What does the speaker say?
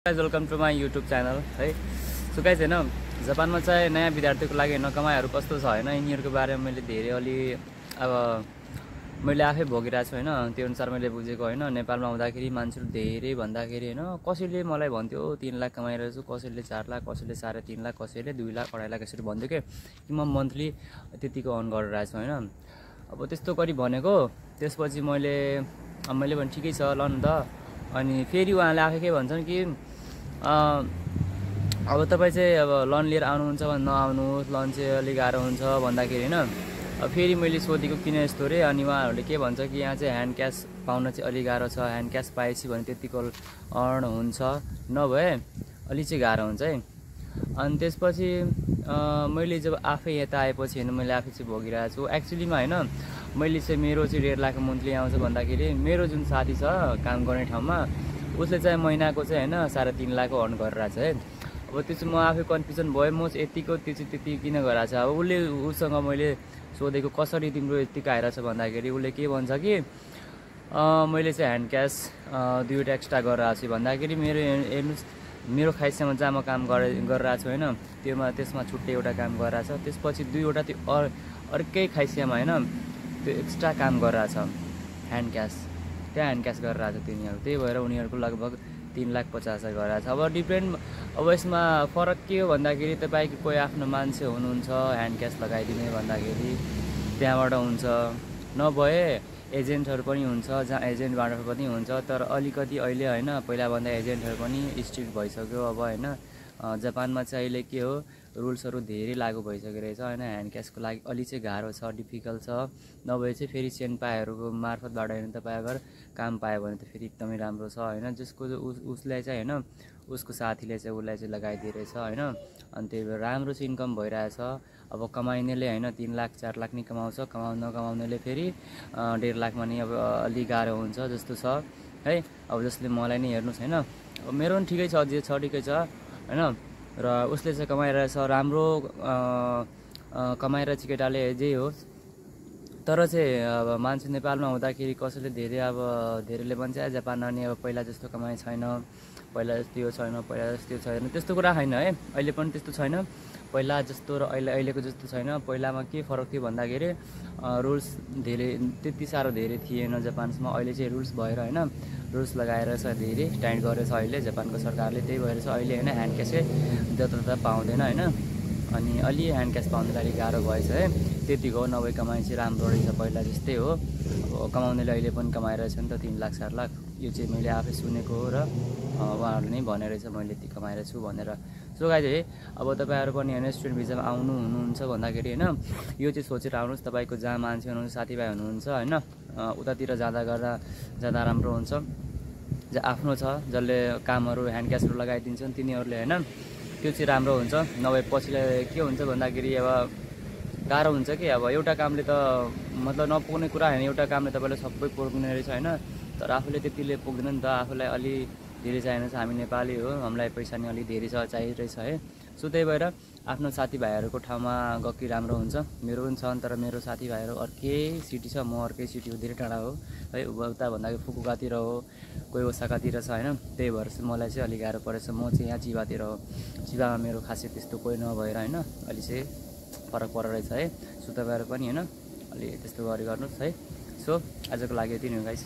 Guys welcome to my YouTube channel है। So guys होइन, जापानमा चाहिँ नयाँ विद्यार्थीको लागि होइन कमाइहरू कस्तो छ होइन यिनीहरूको बारेमा मैले धेरै अलि अब मैले आफै भोगिरहेको छु होइन। त्यो अनुसार मैले बुझेको होइन। नेपालमा आउँदाखेरि मान्छेहरू धेरै भन्दाखेरि होइन कसैले मलाई भन्थ्यो 3 लाख कमाइरहेको छु, कसैले 4 लाख, कसैले 3.5 लाख, कसैले 2 लाख 2.5 लाख यसरी भन्थ्यो कि म मन्थली त्यतिको अर्न गरिरहेको छु होइन। अब त्यस्तो गरी भनेको त्यसपछि मैले भने ठिकै छ ल नि त। अनि फेरि उहाँले आफै के भन्छन् कि अब तपाईँ चाहिँ अब लोन लिएर आउनुहुन्छ भने नआउनुहोस्, लोन चाहिँ अलिक गाह्रो हुन्छ भन्दाखेरि होइन। अब फेरि मैले सोधेको किन यस्तो रे, अनि उहाँहरूले के भन्छ कि यहाँ चाहिँ ह्यान्ड क्यास पाउन चाहिँ अलिक गाह्रो छ, ह्यान्ड क्यास पाएपछि भने त्यतिको अर्न हुन्छ, नभए अलिक चाहिँ गाह्रो हुन्छ है। अनि त्यसपछि मैले जब आफै यता आएपछि होइन मैले आफै चाहिँ भोगिरहेको छु एक्चुअलीमा होइन। मैले चाहिँ मेरो चाहिँ 1.5 लाख मन्थली आउँछ भन्दाखेरि मेरो जुन साथी छ काम गर्ने ठाउँमा उसले चाहिँ महिनाको चाहिँ होइन 3.5 लाख अर्न गरिरहेको छ है। अब त्यो चाहिँ म आफै कन्फ्युजन भयो, म चाहिँ यतिको त्यो चाहिँ त्यति किन गरिरहेको छ। अब उसँग मैले सोधेको कसरी तिम्रो यतिको आइरहेछ भन्दाखेरि उसले के भन्छ कि मैले चाहिँ ह्यान्ड क्यास 2वटा एक्स्ट्रा गरिरहेको छु भन्दाखेरि मेरो हेर्नुहोस् मेरो खाइसम्म जहाँ म काम गरिरहेको छु होइन त्यसमा छुट्टै एउटा काम गरिरहेछ, त्यसपछि 2वटा त्यो अर्कै खाइसियामा होइन त्यो एक्स्ट्रा काम गरिरहेछ ह्यान्ड क्यास, त्यहाँ ह्यान्ड क्यास गरिरहेछ तिनीहरू। त्यही भएर उनीहरूको लगभग 3,50,000 गरिरहेछ। अब डिपेन्ड, अब यसमा फरक के हो भन्दाखेरि तपाईँको कोही आफ्नो मान्छे हुनुहुन्छ ह्यान्ड क्यास लगाइदिने भन्दाखेरि त्यहाँबाट हुन्छ, नभए एजेन्टहरू पनि हुन्छ जहाँ एजेन्टबाट पनि हुन्छ। तर अलिकति अहिले होइन पहिलाभन्दा एजेन्टहरू पनि स्ट्रिक्ट भइसक्यो अब होइन। जापानमा चाहिँ अहिले के हो रुल्सहरू धेरै लागु भइसकेको रहेछ होइन। ह्यान्ड क्यासको लागि अलिक चाहिँ गाह्रो छ, डिफिकल्ट छ, नभए चाहिँ फेरि सेन्पाहरूको मार्फतबाट होइन तपाईँ अगर काम पायो भने त फेरि एकदमै राम्रो छ होइन। जसको उसलाई चाहिँ होइन उसको साथीले चाहिँ उसलाई चाहिँ लगाइदिएछ होइन। अनि त्यही भएर राम्रो चाहिँ इन्कम भइरहेछ। अब कमाइनेले होइन 3 लाख 4 लाख नि कमाउँछ, नकमाउनेले फेरि 1.5 लाखमा नि अब अलिक गाह्रो हुन्छ जस्तो छ है। अब जसले मलाई नै हेर्नुहोस् होइन, अब मेरो पनि ठिकै छ, जे छ ठिकै छ होइन। र उसले चाहिँ कमाइरहेछ राम्रो कमाइरहेछ केटाले जे होस्। तर चाहिँ अब मान्छे नेपालमा हुँदाखेरि कसैले धेरैले भन्छ जापानमा नि अब पहिला जस्तो कमाइ छैन, पहिला जस्तो यो छैन, पहिला जस्तो छैन, त्यस्तो कुरा छैन है। अहिले पनि त्यस्तो छैन पहिला जस्तो र अहिलेको जस्तो छैन। पहिलामा के फरक थियो भन्दाखेरि रुल्स त्यति साह्रो धेरै थिएन जापानमा। अहिले चाहिँ रुल्स भएर होइन रुल्स लगाएर चाहिँ धेरै टाइट गरेछ अहिले जापानको सरकारले। त्यही भएर चाहिँ अहिले होइन ह्यान्ड क्यासै जताततै पाउँदैन होइन। अनि अलि ह्यान्ड क्यास पाउनुको लागि गाह्रो भएछ है, त्यतिको हो। नभए कमाइ चाहिँ राम्रो रहेछ पहिला जस्तै हो। अब कमाउनेले अहिले पनि कमाइरहेछ नि त 3 लाख 4 लाख। यो चाहिँ मैले आफै सुनेको हो र उहाँहरूले नै भनेरहेछ मैले यति कमाइरहेछु भनेर। सो गाइज है, अब तपाईँहरू पनि होइन स्टुडेन्ट भिजामा हुनुहुन्छ भन्दाखेरि होइन यो चाहिँ सोचेर आउनुहोस्। तपाईँको जहाँ मान्छे हुनुहुन्छ साथीभाइ हुनुहुन्छ होइन उतातिर जाँदा राम्रो हुन्छ। जहाँ आफ्नो छ जसले कामहरू ह्यान्ड क्यासहरू लगाइदिन्छन् तिनीहरूले होइन त्यो चाहिँ राम्रो हुन्छ। नभए पछिलाई के हुन्छ भन्दाखेरि अब गाह्रो हुन्छ कि अब एउटा कामले त मतलब नपुग्ने कुरा होइन, एउटा कामले तपाईँलाई सबै पुग्ने रहेछ होइन। तर आफूले त्यतिले पुग्दैन नि त, आफूलाई अलि धेरै चाहिने छ। हामी नेपाली हो, हामीलाई पैसा नि अलिक धेरै चाहिरहेछ है। सो त्यही भएर आफ्नो साथीभाइहरूको ठाउँमा गएकी राम्रो हुन्छ। मेरो पनि छन् तर मेरो साथीभाइहरू अर्कै सिटी छ, म अर्कै सिटी हो, धेरै टाढा हो है। उता भन्दाखेरि फुकुकातिर हो, कोही ओसाकातिर छ होइन। त्यही भएर चाहिँ मलाई चाहिँ अलिक गाह्रो परेछ। म चाहिँ यहाँ चिबातिर हो, चिबामा मेरो खासै त्यस्तो कोही नभएर होइन अलि चाहिँ फरक परेर रहेछ है। सो तपाईँहरू पनि होइन अलि त्यस्तो गर्नुहोस् है। सो आजको लागि यति नै हो गाइस।